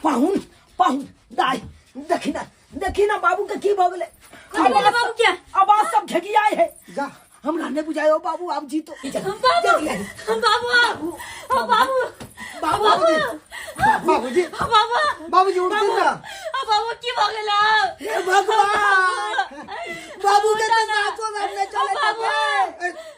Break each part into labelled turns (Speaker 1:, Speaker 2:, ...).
Speaker 1: पाहुन पाहुन दाई देखी ना, देखी ना बाबू के की भऽ गेलै।
Speaker 2: कथी भेलै बाबू के?
Speaker 1: आवाज सब घेगियाय है।
Speaker 3: जा।
Speaker 1: हमरा नहि बुझाय बाबू आब जीतो।
Speaker 2: बाबू बाबू बाबू
Speaker 1: बाबू
Speaker 3: बाबूजी
Speaker 2: बाबू
Speaker 3: बाबूजी उठथिन ना।
Speaker 2: बाबू की भऽ गेलै?
Speaker 1: हे भगवान, बाबू के तो सासो सब नहि चलै।
Speaker 2: बाबू।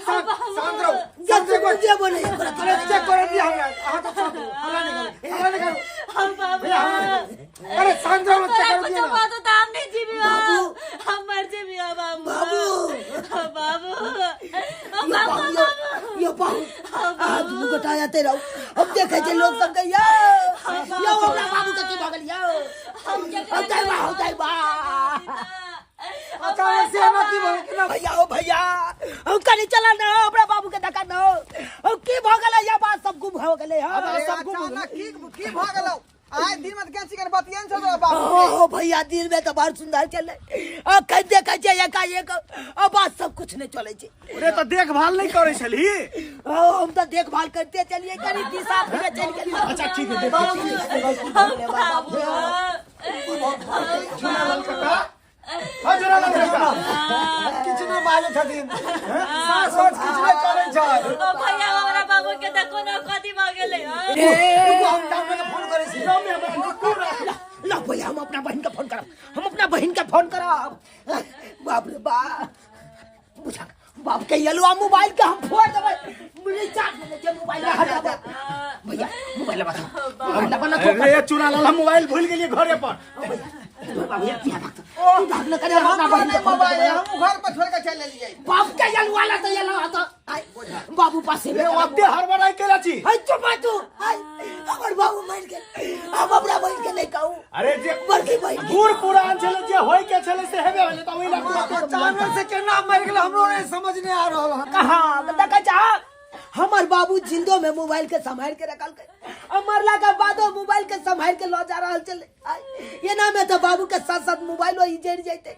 Speaker 3: शांत रहू।
Speaker 1: जब जे बोले
Speaker 3: अरे चेक कर दिया हमरा, अहाँ तो शांत रहू, हल्ला नहीं करू, हल्ला नहीं करू।
Speaker 2: हम बाबू।
Speaker 3: अरे शांत रहू, चेक कर दिया ना।
Speaker 2: तो हम नहीं जीबी
Speaker 1: बाबू।
Speaker 2: हम मर जेबी बाबू।
Speaker 1: बाबू।
Speaker 2: बाबू
Speaker 1: यो बाबू, यो बाबू, आ दुनू गोटा आते रहो। अब देखे छै लोग सब के यो यो हमरा बाबू के की भऽ गेल यो। अब दाई बा, हो दाई बा।
Speaker 3: अचानक से हमरा की भऽ गेल?
Speaker 1: भैया ओ भैया, हम कनी चला ना हमरा बाबू के धक्का ना। अब की भऽ गेलै? या बात सब गुम भऽ गेलै। हां
Speaker 3: सब गुम
Speaker 4: की भऽ गेलौ? आइ दिन में के चिकन बतियन छौ बाबू।
Speaker 1: ओ भैया दिन में तो बड़ सुंदर चले, आ कह देखै छै एकाएक अब बात सब कुछ नहीं चले छै।
Speaker 5: अरे तो देखभाल नहीं करै छलही?
Speaker 1: ओ हम तो देखभाल करते चलिए, कनी दिशा फिरे चल गेली।
Speaker 5: अच्छा ठीक है, देख
Speaker 2: बाबू।
Speaker 5: झूलालाल काका, हां झूलालाल काका
Speaker 3: किछु नहि बाजै छथिन, सास सोच किछु नहि करै छै।
Speaker 2: ओ भैया हमरा बाबू के देखो ना कथी भऽ गेलै।
Speaker 3: रुकू, हम डॉक्टर के फोन करै छी।
Speaker 1: ला भैया हम अपना बहन के फोन करब, हम अपना बहन के फोन करब। बाप रे बाप, बुझा बाप के यलुआ मोबाइल के हम फोड़ देबै। रिचार्ज नहि छै मोबाइल, हटा दे भैया मोबाइल बता, मोबाइल बना।
Speaker 5: अरे चुनालाल हम मोबाइल भूल गेलिए घरे पर।
Speaker 1: भैया किया भागत तू भागल करे? हम अपना बहन के फोन
Speaker 4: मोबाइल
Speaker 1: करबै।
Speaker 4: हम घर पर छोड़ के चल एलियै।
Speaker 1: बाप के यलुआ ला तो यलुआ तो बाबू पासे
Speaker 5: रे ओते हड़बड़ाई केला छी।
Speaker 1: है चुप है तू। हमर बाबू मर गेल, हम अपना बहन के नहीं कहू।
Speaker 5: अरे जे
Speaker 1: बड़की बहन
Speaker 5: बूढ़ पुरान छले, जे होय के छले से हेबे होले, त ओइ ला
Speaker 3: अचानक से केना मरि गेल हमरो नहीं समझ नहीं आ रहल हन।
Speaker 1: कहाँ देखै छा हमर बाबू जिंदो में मोबाइल के संभाल के रखल के, मरला के बादो मोबाइल के संभाल के ल जा रहल चले। एना में तो बाबू के साथ साथ मोबाइल वही जड़ जैते,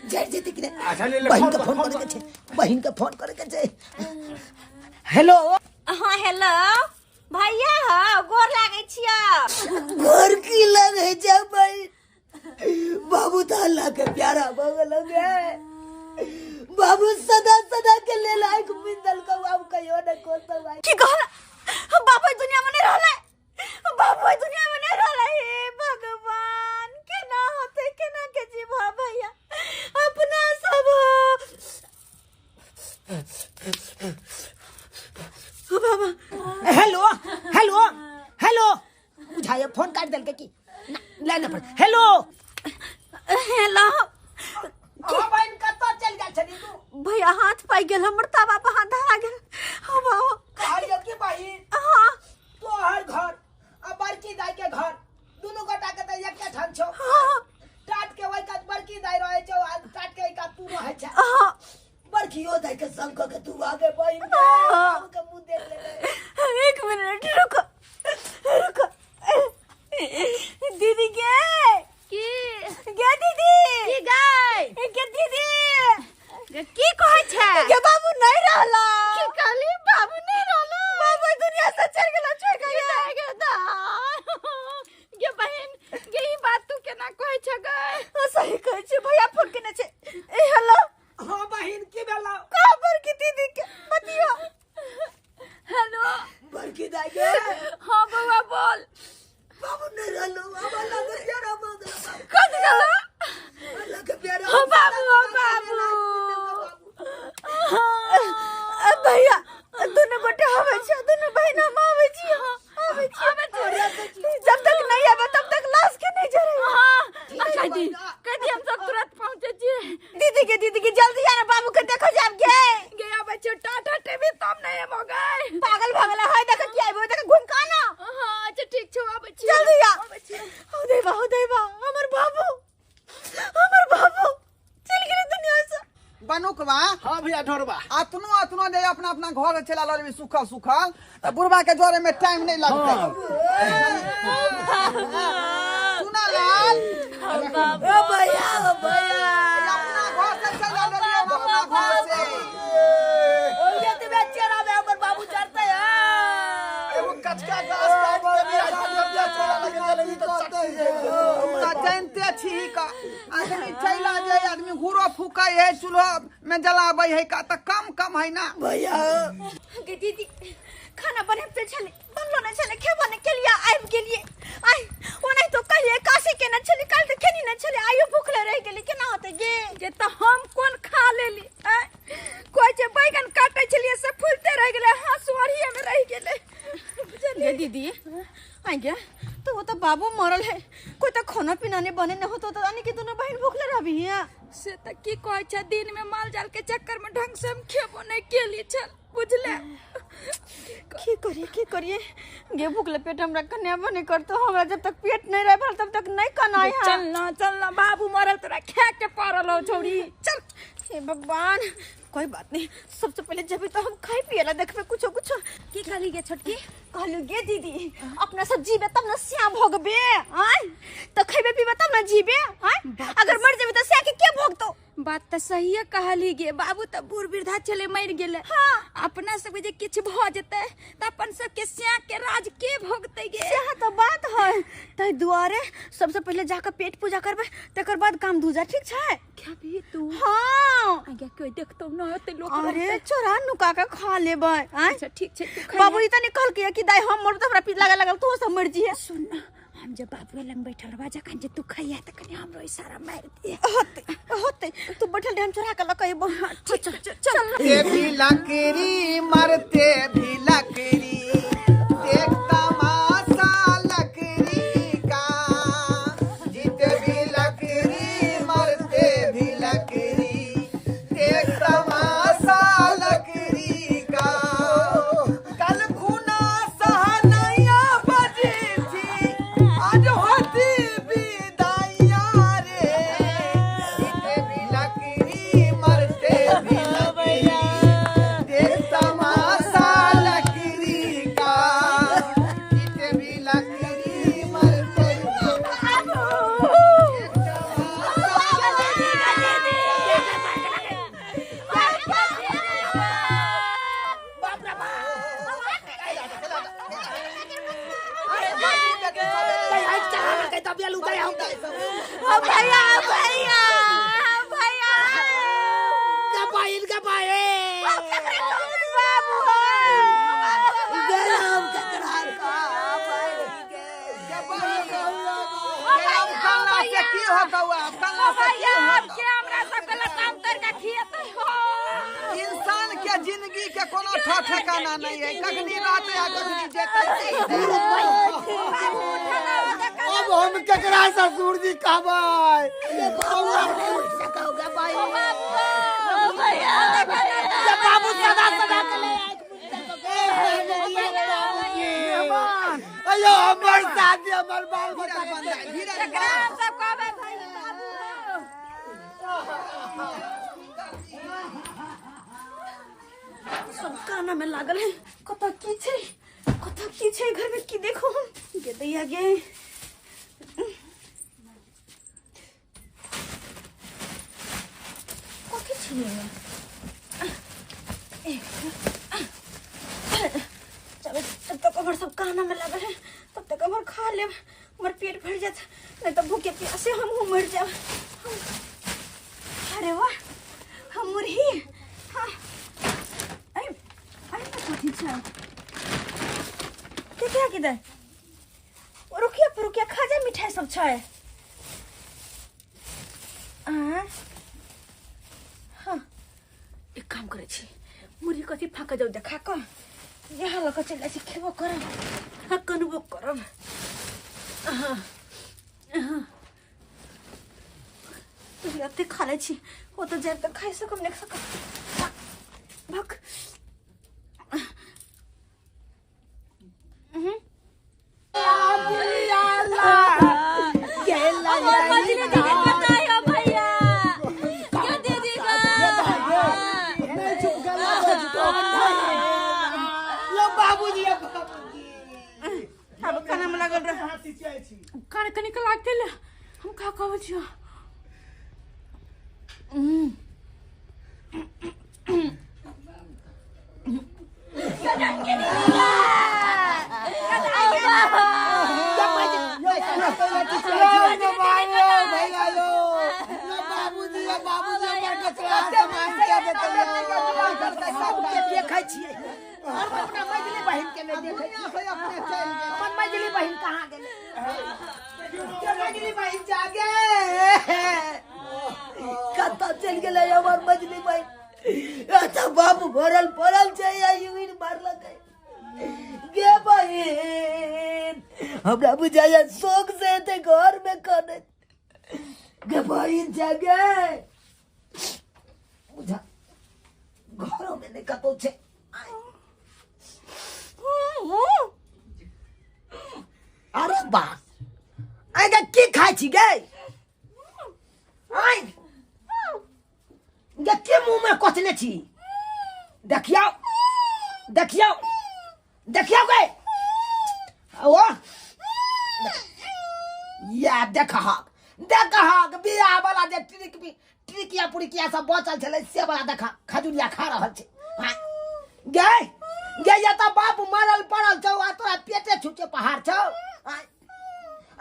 Speaker 1: जड़ जैते कि नहीं?
Speaker 5: अच्छा ले ले,
Speaker 1: बहन के फोन करे के छै, बहन के फोन करे के छै। हेलो।
Speaker 2: हां हेलो भैया, हां गोर लागै छियै।
Speaker 1: गोर की लगे छै भाई? बाबू तो अल्लाह के प्यारा भऽ गेल गे। बाबू सदा सदा के लेल आँख मुनि देलकौ, आब कहियो नहि खोलतौ आँखि।
Speaker 2: की कहला? बाबू दुनिया में नहीं रहलै, बाबू दुनिया में नहीं रहलै। हे भगवान, केना होतै, केना के जीवा भैया अपना सब। बाबा
Speaker 1: हेलो हेलो हेलो, बुझाइए फोन काट देलकै की? लाइन पर। Hello
Speaker 2: hello.
Speaker 1: हाँ बहन, कतऽ चलि गेल छली तू?
Speaker 2: भैया हाथ पाइ गेल हमर, तवा पर हाथ धरा गेल। हाँ बाबू।
Speaker 1: कहलियौ की बहिन?
Speaker 2: हाँ।
Speaker 1: तोहर घर आ बड़की दाई के घर दुनू गोटा के तऽ एके ठाम छौ।
Speaker 2: हाँ।
Speaker 1: टाट के ओहि कात बड़की दाई रहै छौ आ टाट के एहि कात तू रहै छै।
Speaker 2: हाँ।
Speaker 1: बड़कियो दाई के संग कऽ के तू आगे बहिन के
Speaker 2: हाँ।
Speaker 1: बाबू के मुँह देख लेबै।
Speaker 2: एक मिनट रुको रुको। दीदी के
Speaker 6: की
Speaker 2: गे दीदी
Speaker 6: की गाय
Speaker 2: गे दीदी
Speaker 6: गे की कहै छै?
Speaker 2: गे बाबू नहीं रहला।
Speaker 6: की कहली? बाबू नहीं रहला?
Speaker 2: बाबू दुनिया से चल गेला, छोड़ के
Speaker 6: गे गे बहन, गे ई बात तू केना कहै छै गे?
Speaker 2: सही कहै छै भैया, फोन केने छै। ए हेलो।
Speaker 1: हाँ बहिन, की भेलौ?
Speaker 2: कहाँ बड़की दीदी के बतियो।
Speaker 6: हेलो
Speaker 1: बड़की दाई के।
Speaker 6: हाँ बउआ बोल।
Speaker 1: बाबू नहीं रहलो, अब अल्लाह के प्यारा भऽ गेल।
Speaker 6: कत गेलो?
Speaker 1: अल्लाह के प्यारा।
Speaker 6: हो बाबू, हो बाबू।
Speaker 2: भैया दोनों गोटे आबै छै, दोनों बहन हम आबै छी। आबै छी, जब तक नहीं आबै तब तक लाश के नहीं जरे।
Speaker 6: हाँ कह दी, कह दी हम सब तुरंत पहुंचे छी।
Speaker 2: दीदी के जल्दी आना, बाबू के देखो जाब गे।
Speaker 6: गे आबै छी, टाटा टीवी तब नहीं आबो गे।
Speaker 2: पागल भगला है, देखो की आइबो, देखो घूम के आना।
Speaker 6: हाँ अच्छा ठीक छौ, आबै छी।
Speaker 2: जल्दी आ।
Speaker 6: आबै छी।
Speaker 2: हो देवा, हो देवा, हमर बाबू, हमर बाबू चल गेलै दुनिया से।
Speaker 4: बनुकवा।
Speaker 5: हां भैया ढोरबा।
Speaker 4: अतनो अतनो जे अपना अपना घर चला लड़बी सुखल सुखल त बुढ़बा के जोरे में टाइम नहीं लगतै। सुना लाल।
Speaker 1: ओ भैया, ओ भैया,
Speaker 4: अपना घर से चला लड़बी, अपना घर से।
Speaker 1: ओ ये ते बेचारा में हमर बाबू चढ़ते है।
Speaker 5: एगो कचका घास काट के भी आज जब चोरा लगे चले तो
Speaker 4: त जानते छी का आदमी चला जाए आदमी घूरो फूकै है चूल्हा में जलाबै है का त कम कम है ना
Speaker 1: भैया।
Speaker 2: गे दीदी खाना बनेबते छले बनलो न छले खेबो न केलिया आबि गेलिए आइ ओना तो कहिए काशी के न छले काल त खेनी न छले आइयो भूखले रह गेली केना होते गे।
Speaker 6: जे त हम कोन खा लेली कोई जे बैगन काटे छलिए से फूलते रह गेले हंसुआरिये में रह गेले।
Speaker 2: गे दीदी आ गया तो वो तो बाबू मरल है कोई तो खाना पीना नहीं बने न होतो तो यानी कि दोनों बहन भूखले रहबी हिया।
Speaker 6: से त की कहै छ दिन में माल जाल के चक्कर में ढंग से हम खेबो नहीं केली छल बुझले।
Speaker 2: की करिए की करिए गे भूखले पेट हमरा कन्या बने करतो हमरा जब तक पेट नहीं रह भर तब तक नहीं कनाई है।
Speaker 6: चल ना चल ना बाबू मरल तोरा खे के पड़ल हो छौरी चल।
Speaker 2: हे भगवान कोई बात नहीं सबसे पहले जब तो हम खाए पिएला देखबे कुछो कुछो।
Speaker 6: की कहली गे छोटकी?
Speaker 2: कहलु गे दीदी अपना सब जीबे तब न श्याम भोगबे आय त खैबे पीबे तब न जीबे आय अगर मर जेबे त श्या के के भोगतो।
Speaker 6: बात त सही कहली गे बाबू त बूढ़ वृद्धा चले मर गेले।
Speaker 2: हाँ
Speaker 6: अपना सब जे किछ भ जेते त अपन सब के श्या के राज के भोगते गे।
Speaker 2: सएह त बात है तै दुआरे सबसे पहले जाकर पेट पूजा करबे तकर बाद काम दूजा ठीक छै।
Speaker 6: खेबी तू?
Speaker 2: हाँ
Speaker 6: आगे कोई देखतो न होते लोग।
Speaker 2: अरे चोरा नुका के खा लेबै।
Speaker 6: अच्छा ठीक छै तू खा।
Speaker 2: बाबू ई त नहीं कहलकै कि दाई हम मरब त हमरा पीत लागे लागल तू सब मर जिहे।
Speaker 6: सुन ना हम जब बाबू लंग बैठल रहा जखन जे तू खैया त कनी हमरो इशारा मार दे।
Speaker 2: होते होते तू बैठल रह हम चोरा के लक अइबो।
Speaker 6: ठीक चल चल।
Speaker 4: ते भी लकड़ी मरते भी लकड़ी देख तमाशा लकड़ी का जीते भी लकड़ी मरते भी लकड़ी देख तमाशा लकड़ी का कल खुना सहनैया बजी थी आज होती विदाइया रे जीते भी लकड़ी मरते भी लकड़ी देख तमाशा लकड़ी का जीते भी लकड़ी मरते
Speaker 2: भैया भैया भैया
Speaker 4: से की होतौ आब कल्ला से की होतौ?
Speaker 6: के हमरा सब के लताम तर के खियते हो।
Speaker 4: इंसान के जिंदगी के कोनो ठेकाना नहीं है कखनी रहते आ कखनी जेते।
Speaker 3: अब हम केकरा ससुर जी कहबै?
Speaker 1: बाबू सदा सदा के ले
Speaker 3: अयो हमर शादी हमर बाल बच्चा
Speaker 6: केकरा हम सब कहबै भाई बाबू।
Speaker 2: सब काना में लागल है कत की छै कत की छै घर में की देखो हम गे दैया गे कथी छियै जब तक हमर सब काना में लागल है तब तक हमर खा लेब हमर पेट भर जात नहीं तो भूखे प्यासे हम मर जाब। अरे वाह हम मुरही। हाँ अरे अरे तो कथी छै के क्या किधर रुकिया रुकिया खा जा मिठाई सब छै। हाँ एक काम करै छी मुरही कथी फाका जाउ देखा क यहाँ लऽ कऽ चलि जाइ छी खेबो करब आ कनबो करब। एते खा लै छी ओतऽ जायब तऽ खाइ सकब नहि सकब भक।
Speaker 6: अब खाना में लागल रह कान कनिक लागते ले हम का कहै छियो।
Speaker 3: यो भैया यो ना बाबूजी या बाबूजी हमर कचरा सामान के देतै
Speaker 1: सबके देखै छियै हम अपना मझली बहिन के नहि देखै छियै।
Speaker 4: से अपने चलि गेल।
Speaker 1: अपन मझली बहिन कहाँ गेलै? के मझली बहिन जागे कतऽ चलि गेलै हमर मझली बहिन? एतऽ बाबू भरल पड़ल छै आ यूरिन मारलकै। गे बहिन हमरा बुझाइया शोक से एते घर में कनैत। गे बहिन जागे बुझा घरो में नहि कतौ छै। अरे बा आइ गे की खाइ छी गे? आइ गे की मुँह में कचने छी? देखियौ देखियौ देखियौ गे ओ या देखहक देखहक बियाह वाला जे ट्रिक ट्रिकिया पुरिकिया सब बचल छलै से वाला देख खजुरिया खा रहल छै। हाँ। गे गे या तऽ बाप मरल पड़ल छौ आ तोरा पेटे छुचे पहाड़ छौ। आइ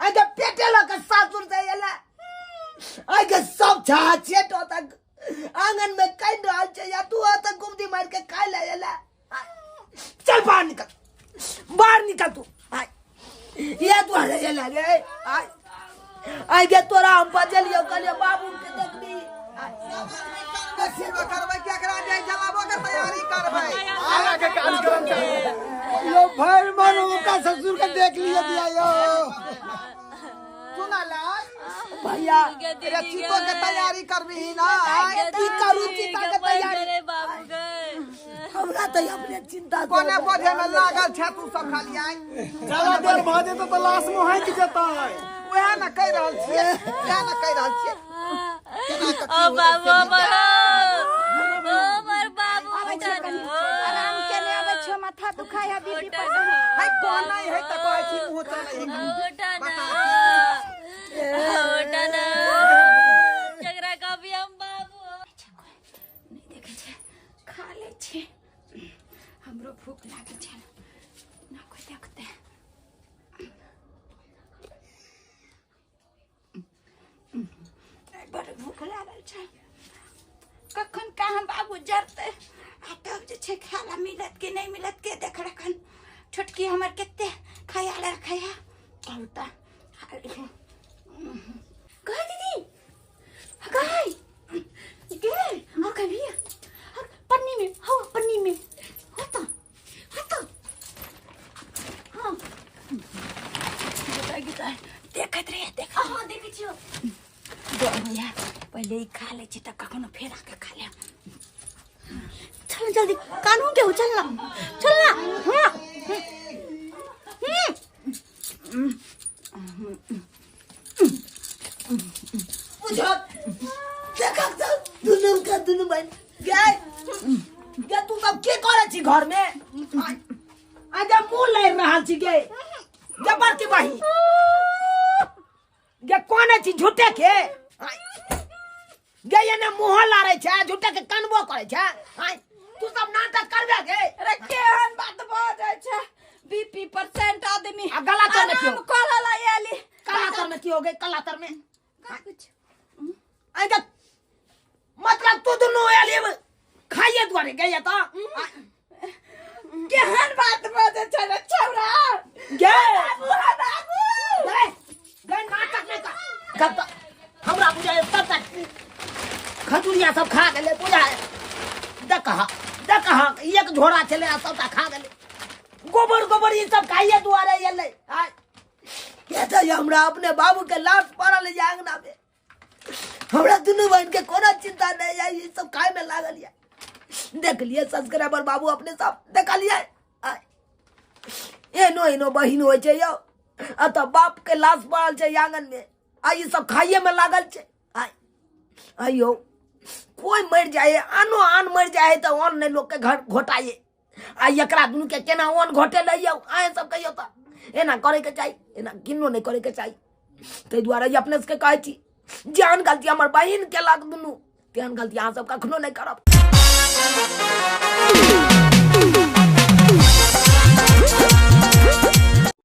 Speaker 1: आइ गे पेटे लऽ के सासुर से एलै। आइ गे सब छा छेट ओतऽ आंगन में काटि रहल छै या तू ओतऽ गुमती मारि के खाय लए एलै। चल बाहर निकल बाहर निकल तू। आइ ये दुआरे एलै गे। आइ आइ गे तोरा हम बजलियौ कहलियौ बाबू के देखबी।
Speaker 4: सेवा करबै कि एकरा जे जलाबो के तैयारी करबै?
Speaker 5: आगा के कार्यक्रम चले
Speaker 3: यो भरि मन ओका ससुर के देख लियो दिया यो।
Speaker 4: सुना लाल
Speaker 1: भैया
Speaker 4: अरे चितो के तैयारी करबी ना?
Speaker 1: की करू चिता के तैयारी? हमरा तऽ अपने चिंता
Speaker 4: कोने पौधे में लागल छै तू सब खाली आइ
Speaker 5: ज्यादा देर भऽ जेतै तऽ लाश मोहकि जेतै।
Speaker 4: वएह ने कहि रहल छियै वएह ने कहि रहल छियै।
Speaker 2: ओ बाबू हमर हमर बाबू
Speaker 6: आराम केने आबै छियो माथा दुखाय है बीपी पर।
Speaker 4: है कोन नहीं है तऽ कहै छी मुँह चलै है।
Speaker 2: उठा ना उठा ना जकरा कभी हम बाबू
Speaker 6: नहि देखै छै खा लै छी हमरो भूख लागल छै ना कोइ देखते। बड़ भूख लागल छै कखन कहाँ बाबू जरतै आ तब जे छै खाय ला मिलत कि नहि मिलत के देख रखन। छोटकी हमर कते ख्याल रखै है औता कह दीदी कह गे और कभी और पन्नी में हो पन्नी में होता होता हाँ गीता देखैत रहिए देख।
Speaker 2: हाँ देखै छियो
Speaker 6: दो भैया पहिले ई खा लै छी तऽ कखनो फेर आके खा लेब।
Speaker 2: चल जल्दी कानून के हो चल ना चल ना। हाँ
Speaker 1: बुझल देखक तऽ दुनू के दुनू बहिन गे गे तू सब की करै छी घर में? आइ जे मुँह लड़ि रहल छी गे गे बड़की बहिन गे कोने छी झूठे के? गे एने मुँह लारै छै आ झूठे के कनबो करै छै। आइ तू सब नाटक करबे गे?
Speaker 6: अरे केहन बात बजै छै बीपी परसेंट आदमी
Speaker 1: आ गला तर में क्यों?
Speaker 6: आराम कऽ ला एली।
Speaker 1: कला तर में की हो गई? कला तर में
Speaker 6: कुछ
Speaker 1: आइ गे मतलब तू दुनू एली खाइए दुआरे गे तऽ
Speaker 6: केहन बात बजै छै रे छौड़ा?
Speaker 1: गे
Speaker 6: बाबू हे बाबू
Speaker 1: गे गे नाटक नहि कर। कब हमरा बुझाय सबटा खजुरिया सब खा गेलै बुझाय। देखह देखह एक झोरा छलै आ सबटा खा गेलै गोबर गोबर ई सब खाइए दुआरे एलै। आइ के तऽ हमरा अपने बाबू के लाश पड़ल ये अंगना में। हमरा दुनू बहिन के कोनो चिंता नहीं है ई सब खाय में लागल ये। देख लिए सब्सक्राइबर बाबू अपने सब देखलिए एनो एनो बहिन होइ छै यौ आ तऽ बाप के लाश पड़ल छै आंगन में आ ई सब खाइए में लागल छै। आइ आइयो कोई मरि जाए आनो आन मरि जाए तऽ अन्न नहि लोक के घर घोटाइए आ एकरा दुनू के केना अन्न घोटेलै यौ? अहाँ सब कहियौ तऽ एना करैके चाही एना किन्नो नहि करैके चाही। ताहि दुआरे ई अपने सबके कहै छी जेहन गलती हमर बहिन केलक दुनू तेहन गलती अहाँ सब कखनो नहि करब।